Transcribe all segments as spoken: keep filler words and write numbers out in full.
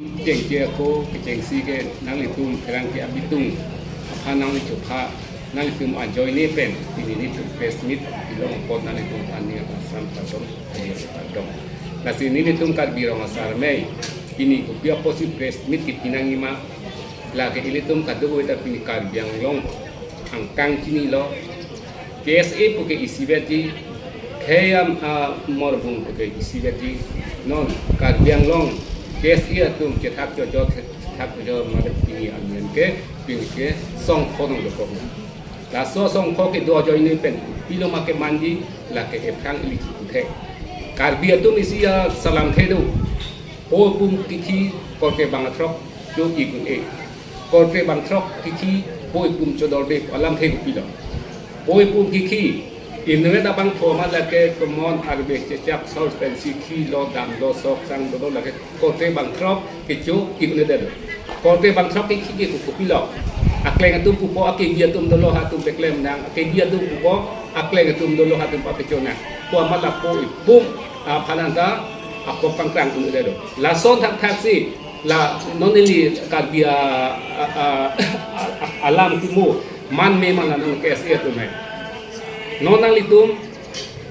Chengche ako kechengsi ke nanglitum pherangke abitung aphan nangli chopha, nanglitum ajoine pen pini nelitum press meet pilong apot nanglitum aphan ning asam kardom, kardom. Lasi nelitum Karbi Rong Asar Amei pini kopi apotsi press meet kipi nangji ma, lake ilitum kadokave ta pini Karbi Anglong angkang chinilo. K S A puke isivetji, khei amorbung puke isivetji. Non Karbi Anglong K S A atum chethak chochot, chethak chochot mate pini amen ke, pini ke songkho nangdokok. Laso songkho kedo ajoine pen pilo ma kemanji, lake ephrang ili chiputhe. Karbi atum isi asalam thedo. Po ipum kithi korte bang throk cho ik un-e. Korte bang throk kithi po ipum chodorde pu alamthe kopilo? Po ipum kithi inutvet abangphu ma lake tomon arbe chechak sor pensi khilo damlo sok sangdolo, lake korte bang throk kecho ik un-edetlo. Korte bang throk kithi ke kopilo? Akleng atum pupo, akebi atum dolo ha atum peklem nang, akebi atum pupo, akleng atum dolo ha atum papecho nang. Pu ma lapu ipum aphan anta apok pangkrang un-edetlo. Lason thakthaksi la non neli Karbi a, a, a, a, alam kimo man me man la non K S A atum he. Non nanglitum,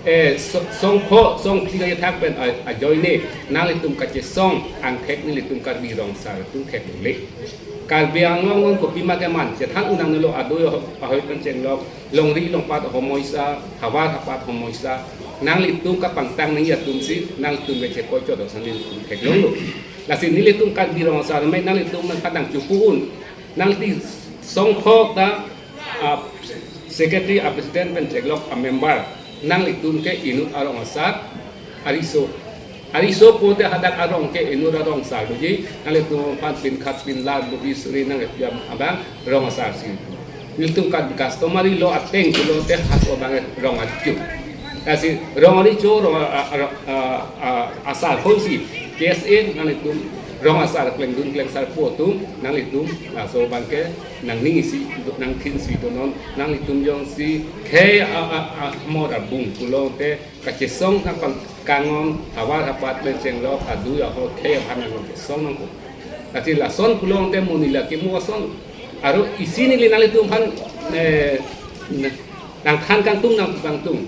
eh, so-, songkho, songphli kethak pen a, ajoine nanglitum kachesong angthek nelitum Karbi Rong Asar atum theklongle. Karbi Anglong non kopima keman, chethan un nangnelo, adui aho-, ahoi pen chenglok, longri longpat ahomoisa, havar hapat ahomoisa. Nanglitum kapangtang nangji atumsi nanglitum kechekoi chodok sani nelitum theklonglo. Lasi nelitum Karbi Rong Asar Amei nanglitum nangphan nangchopu un. Nangli songkho ta, ah, secretary, ah, president pen theklok amember. Nanglitum ke inut arong asar, ariso. Ariso pute hadak arong ke inut arong asar doji, nanglitum aphan pinkhat pinlar budi suri nangkepiam abang rong asar si. Nelitum Karbi customary law ateng pulote haso abang rong achu. Lasi rong aricho, rong a, a, a, a, asar hoi si K S A nanglitum rong asar klengdun klengsarpo atum nanglitum laso abang ke nangning isi, nangthin si donon, nanglitum jongsi khei a, a, a, amor abung pulote kachesong nangpangkrang non, havar hapat pen chenglok, adui ahoi khei aphan nangkong kesong nangkong. Lasi lason pulote mo neli la kimo ason. Aro isi neli nanglitum aphan, eh, nangthan kangtung nangpu kangtung.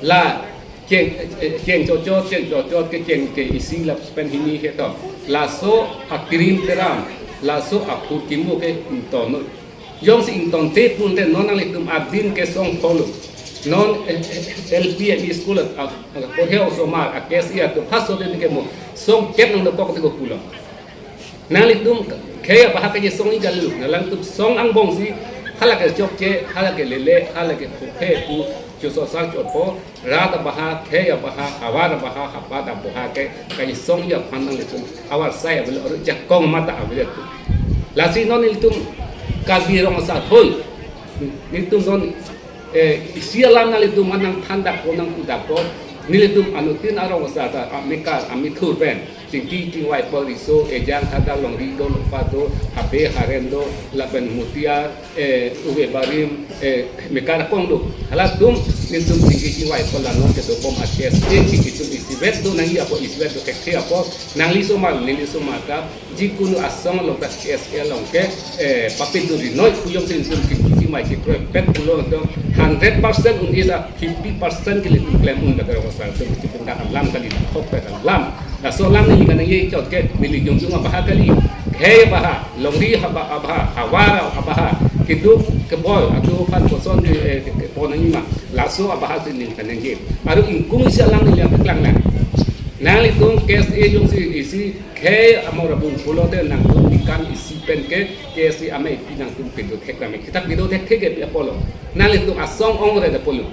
La cheng, eh, cheng chochot, cheng chochot ke cheng ke isi lapen hini he to. Laso akrim teram, laso aphur kimo ke ington noi. Jongsi ingtonte pute non nanglitum adin ke songkholo. Non, eh, eh, L P M E school a, a, a, porhe osomar, a, K S A atum, first order ke mo songkep nangdokok te kopulo. Nanglitum khei abaha kachesongji kali, nanglitum song angbongsi hala ke chokche, hala ke lele, hala ke phuphe pu chososar chopo, rat abaha, khei abaha, havar abaha, hapat abaha ke kachesongji aphan nanglitum havar sai avelo, aru jakong mata avelo tu. Lasi non nelitum Karbi Rong Asar hoi, nelitum non, eh, isi alam nanglitum aphan nangthan dakpo, nangpu dakpo, nelitum anuttin arong asar ta, amekar, amethur pen chingki chingvaipo, riso, ejang, hadak, longri do, longpat do, habe haren do, lapen mutia, eh, uve barim, eh, mekar akong do. Halatum nelitum chingki chingvaipo, la non kedobom a K S A, chingki tum isivet do nangji apot, isivet do thekthe apot, nangli osomar, neli osomar ta jikunu asong along ta K S A along ke, eh, papedurinoi pu jongsi nelitum chingki chingvai chikroipet pulo do, hundred percent un-e ta fifty percent ke nelitum klem un dak rong asar atum, nelitum dak alam kali, dak thokpet alam. Laso alam neli kaningje chot ke, neli jongjong abaha kali. Khei abaha, longri haba-, abaha, havar abaha, keduk keboi, atu aphan koson ke, eh, ke, kepon nangji ma. Laso abaha si neli kaningje. Aru ingkung isi alam neli nangpaklang nang. Nanglitum K S A jongsi isi khei amor abung pulote nangtum nikam isi pen ke K S A amei pi nangtum pedo thek kami. Kita pedo thek thek ke pi apotlo. Nanglitum asong ongre de pulo.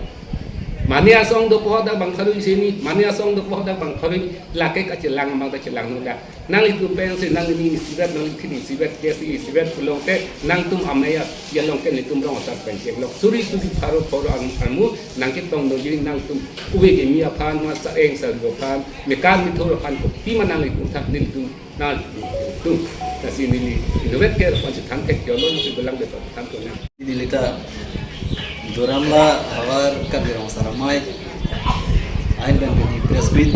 Mane asong dopo hadak bang tharui sini, mane asong dopo hadak bang tharui, lake kachelang abang ta chelang noda. Nanglitum pensi nangning isivet, nangthin isivet, K S A isivet pulote nangtum amei a, along ke nelitum rong asar pen chenglok. Suri suri pharo pharo ang, angmu nangketong doji nangtum uve kimi aphan, ma sareng sargo aphan, mekar methur aphan kopima nanglitum tha, nelitum nangtum. Lasi neli inutvet ke aphan si than thek jolo, neli belang de than to nang. Neli ta Duar Amla havar Karbi Rong Asar Amei ahin pen pini press meet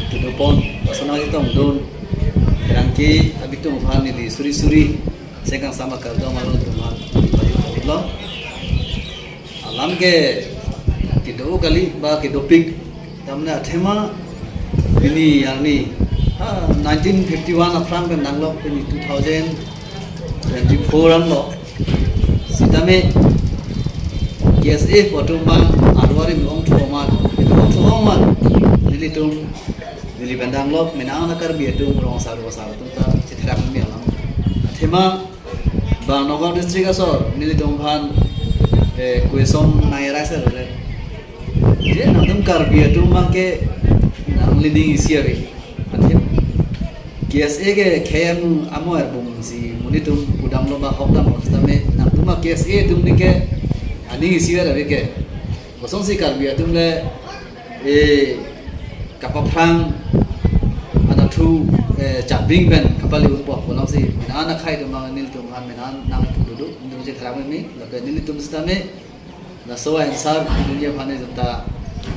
kedopon, lason nangchetongdun Rangke abitung aphan neli suri suri sengkang sama kardom along tum aphan pajut lo. Alam ke kedo kali ba kedopik. Tamne athema pini arni, ha, nineteen fifty-one aphrang pen nanglok, pini two thousand twenty-four anlo. Sitame K S A pu atum abang arwari mi ongthu amat, ongthu amat. Nelitum neli pen danglok, mena na Karbi atum rong asar, rong asar atum ta chetherak mi alam. Athema bang Nagaon district asor nelitum aphan, eh, question nangrai sir le. Je nangtum Karbi atum abang ke nangli ning isi ave. Athe K S A ke khei amu amo erbung si monit atum pudamlo ba hokdamlo, sitame nangtum a K S A atum ni ke aning isi ave ke. Kosonsi Karbi atum le, eh, kapaphrang anatthu, eh, chapring pen kapali unpo, kolang si mena na khei atum abang nelitum aphan mena nangpu dodo, nelitum chetherak mi, lapen nelitum sitame laso a-answer dunia aphan jenta,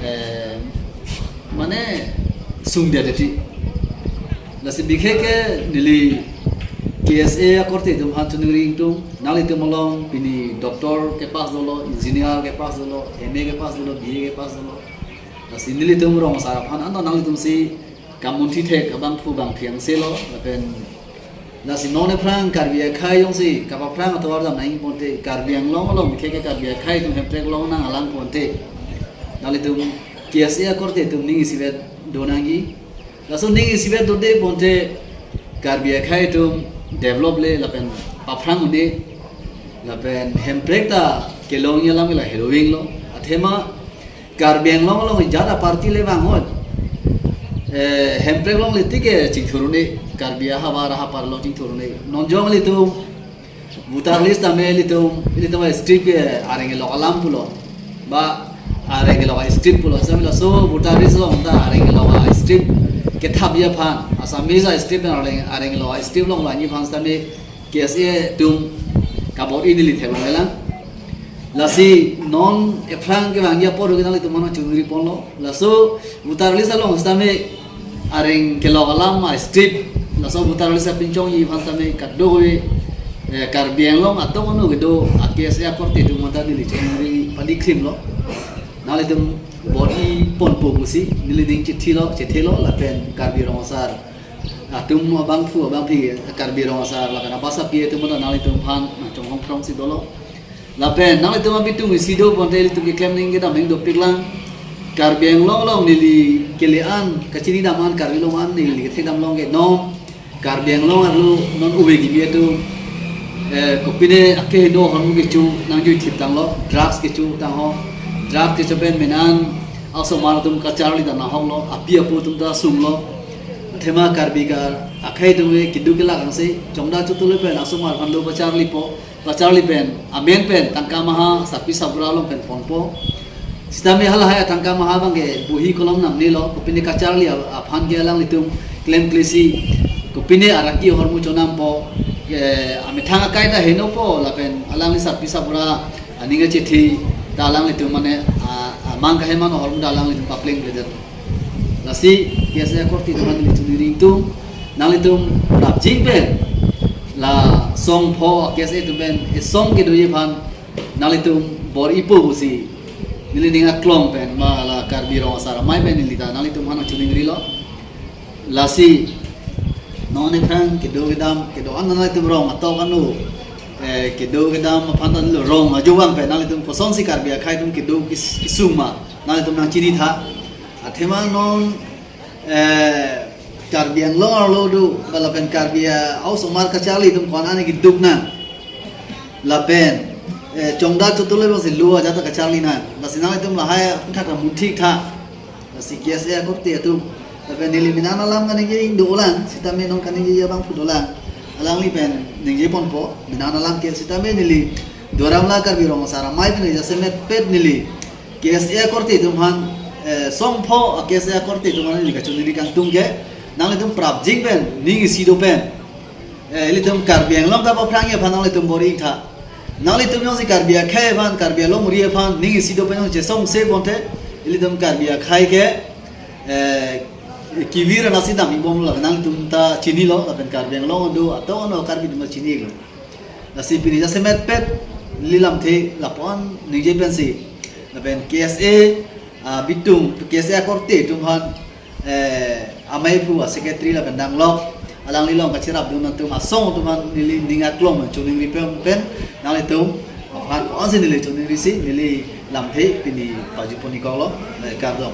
eh, mane sungdia deti. Lasi bikhe ke neli K S A akorte atum aphan choningri ingtung, nanglitum along pini doctor kepass dolo, engineer kepass dolo, M A kepass dolo, B A kepass dolo. Lasi nelitum rong asar aphan anta nanglitum si kamunthi thek abangphu bang phiangselo, lapen lasi non aphrang Karbi akhei jongsi kapaphrang atovar dam nangji ponte, Karbi Anglong along bikhe ke Karbi akhei atum Hemprek along nang alang ponte, nanglitum K S A akorte atum ning isivet do nangji. Laso ning isivet dode ponte Karbi akhei atum develop le lapen paphrang un-e, lapen Hemprek ta kelongji alam ke la heroing lo. Athema Karbi Anglong along jat a-party le vang hoi. Eh, Hemprek along le tik ke chingthur un-e, Karbi ahavar ahapar along chingthur un-e. Non jong ilitum voter list tame ilitum, ilitum a-strip ke areng kelok alam pulo. Ba areng kelok a-strip pulo. Sitame laso voter list along ta areng kelok a-strip kethapji aphan, Assamese a-strip pen areng, areng kelok a-strip along vangji aphan sitame K S A atum kabor-i neli theklong elang. Lasi non aphrang kevangji apor ke nanglitum aphan choningri ponlo. Laso voter list along sitame areng kelok alam a-strip, laso voter list apinchongji aphan sitame kadokave, eh, Karbi Anglong atum anu kedo a-K S A akorte atum anta neli choningri padi krim lo. Nanglitum bor-i ponpo pusi neli ning chethilo, chethelo lapen Karbi rong asar atum abangphu abangphi, Karbi rong asar lapen abasapi atum anta nanglitum aphan nangchonghong phrong si dolo. Lapen nanglitum abitung isi do ponte ilitum keklem ning kedam ning dopik lang. Karbi Anglong along neli kele an, kachini dam an, Karbi Anglong an neli kethek dam long ke non Karbi Anglong arlo non ove kimi atum, eh, kopine akehingno ahormu kecho nangjui thip tanglo, drugs kecho tangho, drugs kecho pen mena asomar atum kacharli ta nahoklo, api apo atum ta sunglo. Athema Karbi akhei atum ke keduk kelak angse, chongda chotole pen asomar aphan do pacharlipo, pacharli pen amen pen tangka maha sarpi sabura along pen ponpo. Sitame halahai atangka maha abang ke bohi kolom namnelo, kopine kacharli a-, aphan ke alanglitum klemkle si, kopine araki ahormu chonampo, eh, amethang akai ta henopo, lapen alangli sarpi sabura aning achethe ta alanglitum mane, a, amang kaheman ahormu ta alanglitum papleng bledet. Lasi K S A akorte atum aphan neli choningri ingtung, nanglitum prapjin pen la song pho K S A atum pen esong kedoji aphan nanglitum bor-ipo pusi neli ning aklong pen ma la Karbi rong asar amei pen neli ta nanglitum aphan choningrilo. Lasi non aphrang kedo kedam, kedo an nanglitum rong atok anu, eh, kedo kedam aphan ta lo, rong ajo vang pen nanglitum kosonsi Karbi akhei atum kedo kis-, kisung ma nanglitum nangchini tha. Athema non, eh, Karbi Anglong arlo do, ba lapen Karbi a-, aosomar kacharli atum ko-an an keduk nang. Lapen, eh, chongda chotole abang si lo ajat ta kacharli nang. Lasi nanglitum lahai aputhak ta munthik tha. Lasi K S A akorte atum. Lapen neli mena alam kaningje ingdo lang, sitame non kaningje abangphu dolang. Alangli pen ningje ponpo, mena alam ke sitame neli Duar Amla Karbi rong asar amei pen jasemet pet neli K S A akorte atum aphan, eh, song pho a-K S A akorte atum aphan neli kachoningri kangtung ke, nanglitum prapjin pen, ning isi do pen, eh, ilitum Karbi Anglong kapaphrangji aphan nanglitum bor-i tha. Nanglitum jongsi Karbi akhei aphan, Karbi alongri aphan ning isi do pen jongsi chesongse ponte, ilitum Karbi akhei ke, eh, Kevir anasi dam-ibomlo, nanglitum ta chinilo, lapen Karbi Anglong do, ato ano Karbi atum ta chinilo. Lasi pini jasemet pet, neli lamthe lapu-an ningje pensi, lapen K S A, ah, bitung, K S A akorte atum aphan, eh, amei aphu a secretary lapen danglok, alangli along kachirapdun atum asong atum aphan neli ning aklong choningri pen pen, nanglitum aphan ko-ansi neli choningrisi, neli lamthe pini pajutpon-ikoklo, eh, kardom.